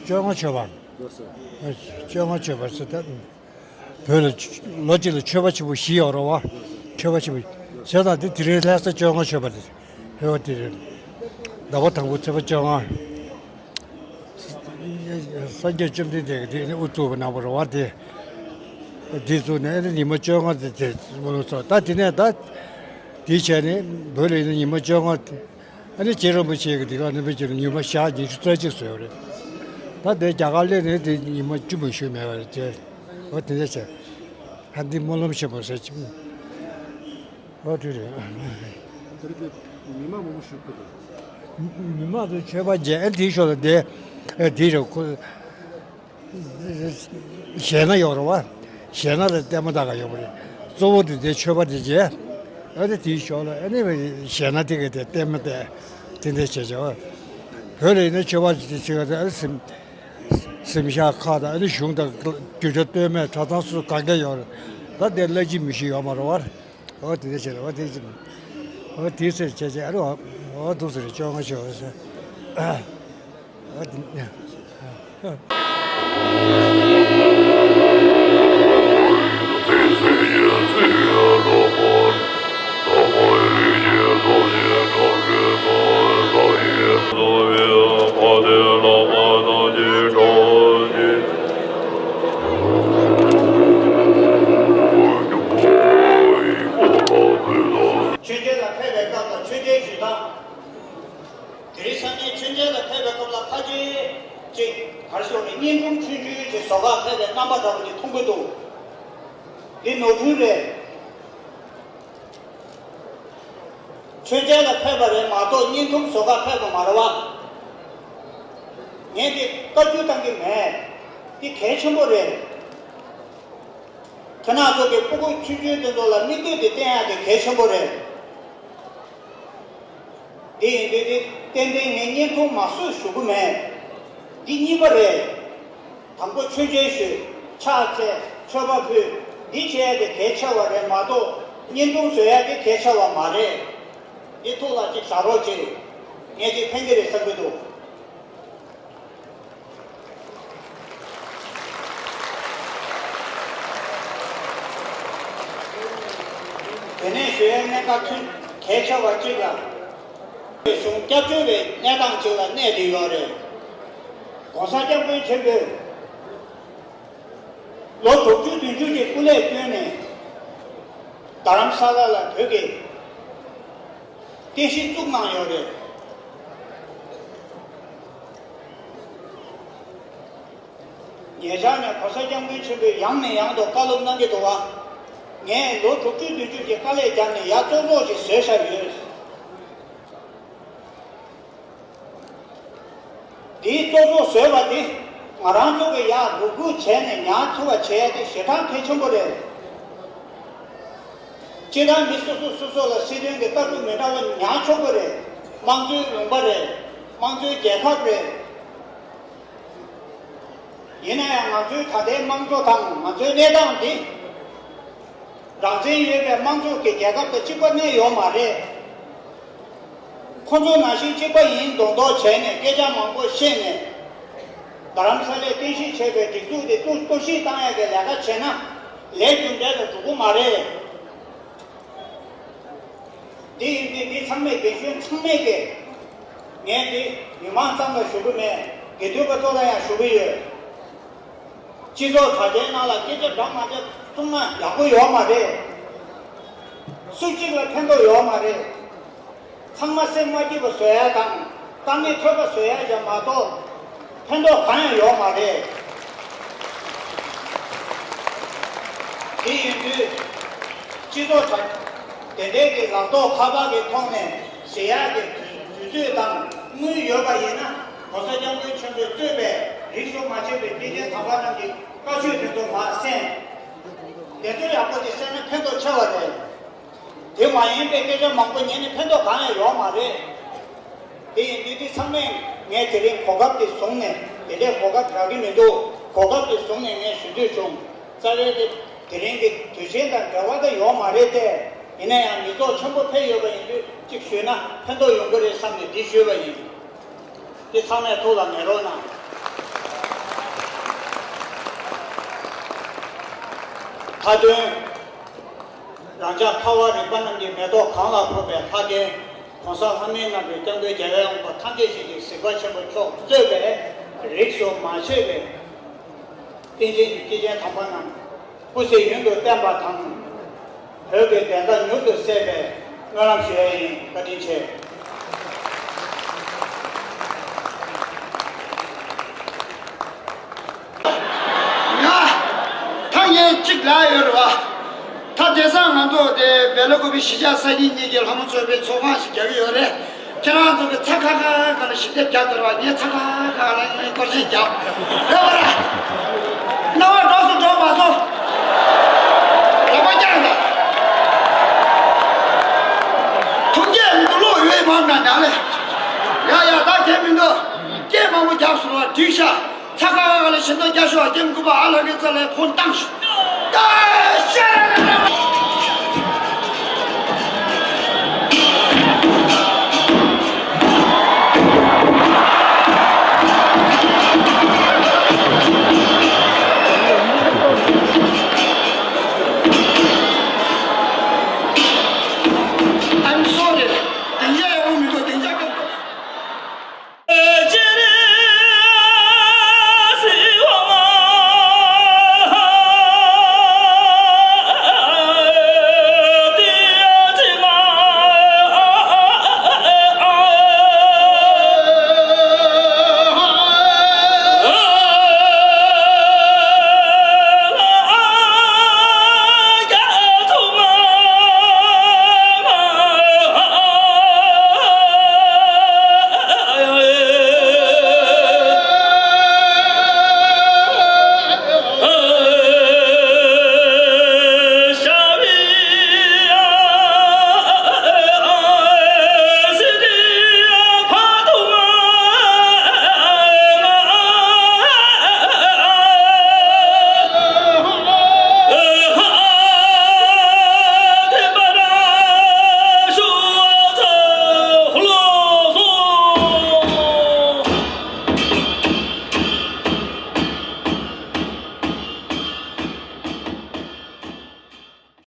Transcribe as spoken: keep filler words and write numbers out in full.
བཅོ་ལྔ་མཆོད་པ། བཅོ་ལྔ་མཆོད་པ་ཟེར་ད། བོད་ལ་ལོ་གཅིག་ལ་མཆོད་པ་ཆེན་པོ་བཞི་ཡོད་རེད་བ། མཆོད་པ་ཆེན་པོ་བཞི། བྱས་ཙང་དེ་དེ་རིང་ལྷ་ས་བཅོ་ལྔ་མཆོད་པ་དེ། ཧེ་བ་དེ་རེད། ཟླ་བ་དང་པོ་ཚེས་པ་བཅོ་ལྔ། སངས་རྒྱས་བཅོམ་ལྡན་འདས་ཀྱིས་དེ་ནི་དབུ་བཙུགས་པ་གནང་བ་རེད་བ་དེ། དེ་བཙུགས་ནས་ཨ་ནི་ཉི་མ་བཅོ་ལྔ་དེ་དེ་མ་ལོ་ཚོ་ད་དེ་ནས་ད། དེ་བྱས་ནས་བོད་ལ་ཡིན་ན་ཉི་མ་བཅོ་ལྔ་དེ། ཨ་ནི་རྗེ་རིན་པོ་ཆེ་གི་དེ་ག་ནི་བོད་ཀྱི་ཉི་མ་ཞག་ཉི་ཤུ་རྩ་གཅིག་བཟོས་ཡོད་རེད། ད་དེ་རྒྱ་གར་སླེབས་ནས་དེ་ཉི་མ་བཅུ་མ་ཞུ་མེད་པ་རེད་ཅེས། འོ་དེ་འདྲ་བྱས། ཧ་འདི་སྨོན་ལམ་ཆེན་པོ་ཟེར་གྱི། འོ་དེ་རེད། དེ་རིང་གི་མི་མང་མང་པོ་ཞུགས་ཀྱི་འདུག་མི་མང་དུ་མཆོད་པ་མཇལ་ཨ་དེའི་ཞོར་ལ་དེ་ཨ་དེ་རེད་ཁོ། གཞས་སྣ་ཡོད་རེད་བ། གཞས་སྣ་ལ་ལྟད་མོ་ལྟ་ག་ཡོང་གི་རེད། གཙོ་བོ་དེ་དེ་མཆོད་པ་དེ་བྱས། ཨ་ནི་དེའི་ཞོར་ལ་ཨ་ནི་གཞས་སྣ་དེ་ག་དེ་ལྟད་མོ་དེ་དེ་འདྲ་བྱས་བྱས་བ། བོད་ལ་ཡིན་ན་མཆོད་པ་དེ་བྱེད་ག་དེ་ཨ་ནི་སེམས་སེམས་ཤག་ཁག་དང་ཨ་ནི་གཞུང་དང་རྒྱུ་ཆ་ལྟོས་མེད་གྲྭ་ཚང་སུ་གང་ག་ཡོད་རེད། ད་དེ་བླ་སྤྱི་མི་ཤི་ཡོད་མ་རེད་བ། ཨོ་དེ་འདྲ་བྱས་རེད་བ་དེ་ཅི། ཨོ་དེ་ཟེར་བྱས་བྱས་ཨ་རེད་བ། ཨོ་འདུག་ཟེར་བཅོ་ལྔ་བཅོ་ལྔ་ཟེར། ཨ་དེ། མཆོད་མཇལ་ལ་ཕེབས་པའི་སྐབས་ལ་མཆོད་མཇལ་ཞུ་སྟངས། དེ་རིང་སང་ཉིན་མཆོད་མཇལ་ལ་ཕེབས་པའི་སྐབས་ལ་ཕལ་ཆེར་ཅིག་གར་ཞོག་ནས་བརྙན་ཐུང་ཆུང་ཆུང་ཅིག་བཟོ་གར་ཕེབས་པའི་རྣམ་པ་འདྲ་པོ་ཅིག་མཐོང་གི་འདུག་འདི་ནོར་འཁྲུལ་རེད། མཆོད་མཇལ་ལ་ཕེབས་པ་རེད་མ་གཏོགས་བརྙན་ཐུང་བཟོ་གར་ཕེབས་པ་མ་རེད་བ། ངས་འདི་བཀའ་བཀྱོན་བཏང་གི་མེད། འདི་གལ་ཆེན་པོ་རེད། ཁྱེད་རང་ཚོ་གི་སྤུ་གུ་ཆུང་ཆུང་དེ་ཚོ་ལ་མིག་ལྟོས་དེ་བསྟན་ཡག་དེ་གལ་ཆེན་པོ་རེད། དེ་ཡིན་དུས་དེ་ཏན་ཏན་ངས་བརྙན་ཐུང་མ་བཟོས་ཞུ་གི་མེད། འདི་གཉིས་པ་རེད། དང་པོ་མཆོད་མཇལ་ཞུས། ཕྱག་འཚལ། མཆོད་པ་ཕུལ། འདི་བྱས་ཏེ་གལ་ཆེ་བ་རེད་མ་གཏོགས་བརྙན་ཐུང་བཟོ་ཡག་དེ་གལ་ཆེ་བ་མ་རེད། འདི་ཐུགས་ལ་ཅིག་བཞག་རོགས་གྱིས། ངས་ཅིག་ཕན་གྱི་རེད་བསམ་གྱི་འདུག་དེ་ནས་ཞུ་ཡག་གནད་འགག་ཐུན་གལ་ཆེ་བ་གཅིག་ལ། གཞུང་སྐྱབས་བཅོལ་བའི་གནས་སྟངས་གཅིག་ལ་གནས་བསྡད་ཡོད་རེད། ༸གོང་ས་༸སྐྱབས་མགོན་ཆེན་པོས་ལོ་དྲུག་ཅུ་བདུན་ཅུ་གི་སྐུ་ལས་བསྐྱོན་ནས་རྡ་རམ་ས་ལ་ལ་བོད་ཀྱི་རྟེན་གཞི་བཙུགས་གནང་ཡོད་རེད། ཉེ་ཆར་ནས་༸གོང་ས་༸སྐྱབས་མགོན་ཆེན་པོས་ཡང་ནས་ཡང་དུ་བཀའ་སློབ་གནང་གི་འདུག་བ། ངས་ལོ་དྲུག་ཅུ་བདུན་ཅུ་གི་དཀའ་ལས་བརྒྱབ་ནས་ཡར་གཙོ་ཚོགས་ཤིག་བཟོས་བཞག་ཡོད། འདིའི་གཙོ་ཚོགས་བཟོས་པ་འདི་ང་རང་ཚོ་གི་ཡར་རུབ་རུབ་བྱས་ནས་ཉར་ཐུབ་པ་བྱས་ཏེ་ཞེ་དྲག་གལ་ཆེན་པོ་རེད། སྤྱིར་བཏང་མི་སོ་སོ་སོ་སོ་ལ་སྲིད་དོན་གྱི་ལྟ་གྲུབ་མི་འདྲ་བ་ཉར་ཆོག་གི་རེད། དམངས་གཙོའི་ལུང་པ་རེད། དམངས་གཙོའི་རྒྱལ་ཁབ་རེད། ཡིན་ན་ཡང་ང་ཚོའི་ད་ལྟའི་དམངས་གཙོ་དང་ང་ཚོའི་གནས་སྟངས་འདི། རང་བཙན་ཡོད་པའི་དམངས་གཙོ་གི་རྒྱལ་ཁབ་དང་གཅིག་པ་གནས་ཡོད་མ་རེད། ཁོ་ཚོ་ནང་བཞིན་གཅིག་པ་ཡིན་མདོག་མདོག་བྱས་ནས་སྐད་ཆ་མང་པོ་བཤད་ནས། རྡ་རམ་ས་ལའི་རྟེན་གཞི་བྱས་པའི་སྒྲིག་འཛུགས་དེ་གཏོར་གཏོར་བཤིག་བཏང་ཡག་གི་ལས་ཀ་བྱས་ན་ལས་རྒྱུ་འབྲས་ལ་འགྲོ་གི་མ་རེད། འདི་ཡིན་དུས་འདི་ཚང་མས་རྒན་གཞོན་ཚང་མས་ཀྱི། ངས་འདི་མི་མང་ཙམ་ལ་ཞུ་གི་མེད། དགེ་འདུན་པ་ཚོ་ལ་ཡང་ཞུ་གི་ཡོད། སྤྱི་ཚོགས་དྲ་རྒྱའི་ནང་ལ་སྐད་ཆ་འདྲ་མ་འདྲ་གསུང་ན་ཡག་པོ་ཡོད་མ་རེད། སུ་གཅིག་ལ་ཕན་ཐོགས་ཡོད་མ་རེད། ཚང་མ་སེམས་མ་སྐྱིད་པ་བཟོ་ཡ་དང་དཀའ་ངལ་འཕྲད་པ་བཟོ་ཡ་ཡང་མ་གཏོགས་ཕན་ཐོགས་གང་ཡང་ཡོད་མ་རེད། དེ་ཡིན་དུས་སྤྱི་ཚོགས་དྲ་དེ་འདྲའི་གི་ལག་ཐོགས་ཁ་པར་གྱི་ཐོག་ནས་ཟེར་ཡག་གི་དུས་དུས་ཚོད་དང་དངུལ་ཡོད་པ་ཡིན་ན་༸གོང་ས་༸སྐྱབས་མགོན་ཆེན་པོས་གཙོས་པའི་རིས་སུ་མ་ཆད་པའི་སྐྱེས་ཆེན་དམ་པ་རྣམས་ཀྱི་བཀའ་ཆོས་དེ་ཚོ་མར་གསན། དེ་ཚོ་ཡག་པོ་ཅིག་གསན་ན་ཕན་ཐོགས་ཆེ་བ་རེད། དེ་མ་ཡིན་པའི་སྐད་ཆ་མང་པོ་ཉན་ནས་ཕན་ཐོགས་གང་ཡང་ཡོད་མ་རེད། དེ་ཡིན་དུས་དེ་ཚང་མས་ངས་དེ་རིང་གོ་སྐབས་དེ་བཟུང་ནས་དེ་འདྲའི་གོ་སྐབས་རག་གི་མི་འདུག་གོ་སྐབས་དེ་བཟུང་ནས་ངས་ཞུ་འདོད་བྱུང་། རྩ་བའི་དེ་དེ་རིང་གི་དུས་ཆེན་དང་འབྲེལ་བ་ད་ཡོད་མ་རེད་དེ། ཡིན་ན་ཡང་མི་ཚོགས་ཆེན་པོ་ཕེབས་ཡོད་པ་ཡིན་དུས་གཅིག་ཞུས་ན་ཕན་ཐོགས་ཡོང་གི་རེད་བསམ་ནས་འདི་ཞུས་པ་ཡིན། དེ་ཚང་མས་ཐུགས་ལ་ངེས་རོགས་གནང་། མཐའ་དོན། རང་ཅག་ཁ་བ་རིག་པ་རྣམས་ཀྱི་མེ་ཏོག་གང་ལ་ཕོག་པའི་ལྷ་སྐལ། གོང་ས་ལྷ་མིའི་རྣམ་པའི་སྐྱབས་མགོན་རྒྱལ་བའི་དབང་པོ་ཐམས་ཅད་ཞིག་གི་གཟིགས་པ་ཆེན་པོ་མཆོག་གཙོས་པའི་རིས་སུ་མ་ཆད་པའི་བསྟན་འཛིན་གྱི་སྐྱེས་ཆེན་དམ་པ་རྣམས་སྐུ་ཚེ་ཡུན་དུ་བརྟན་པ་དང་། བོད་ཀྱི་བདེན་མཐའ་མྱུར་དུ་གསལ་བའི་སྨོན་ལམ་ཞུ་ཡ་ཡིན། བཀའ་དྲིན་ཆེ། ང་ཐང་ཡན་གཅིག་ལ་ཡོད་རེད་བ། ད་དེང་སང་ང་ཚོ་དེ་སྦེལ་ཀོབ་གཞིས་ཆགས་སངས་རྒྱས་གཉིས་ཀྱི་ལྷ་མོ་ཚོགས་པའི་ཚོགས་ཁང་ཞིག་རྒྱག་གི་ཡོད་རེད། ཁྱེད་རང་ཚོ་གི་ཚ་ཁ་ཁ་ཁ་ལ་ཞིབ་དེབ་རྒྱག་དོར་བ་ངས་ཚ་ཁ་ཁ་ཁ་ལ་ངས་སྐོར་ཆེན་རྒྱག་རེད་བ་ར། རྣ་བ་འགྲོ་སོང་འགྲོ་མ་སོང་། ལག་པ་བརྐྱངས་དང་། ཐུགས་རྗེ་མི་འདུག་ལོག་ཡོད་མང་ན་ཉག་ལེ། ཡ་ཡ་ད་གལ་མི་འདུག་སྐད་མང་པོ་རྒྱག་སོང་བ་འགྲིག་ཤག་ཚ་ཁ་ཁ་ལ་ཞིབ་དེབ་རྒྱག་ཤོག་སྐྱེམ་ཀུ་པ་ཨ་ལ་གི་རྩ་ལ་ཕོན་བཏང་ཤོག་ད་ཤ་ར་ར་ར།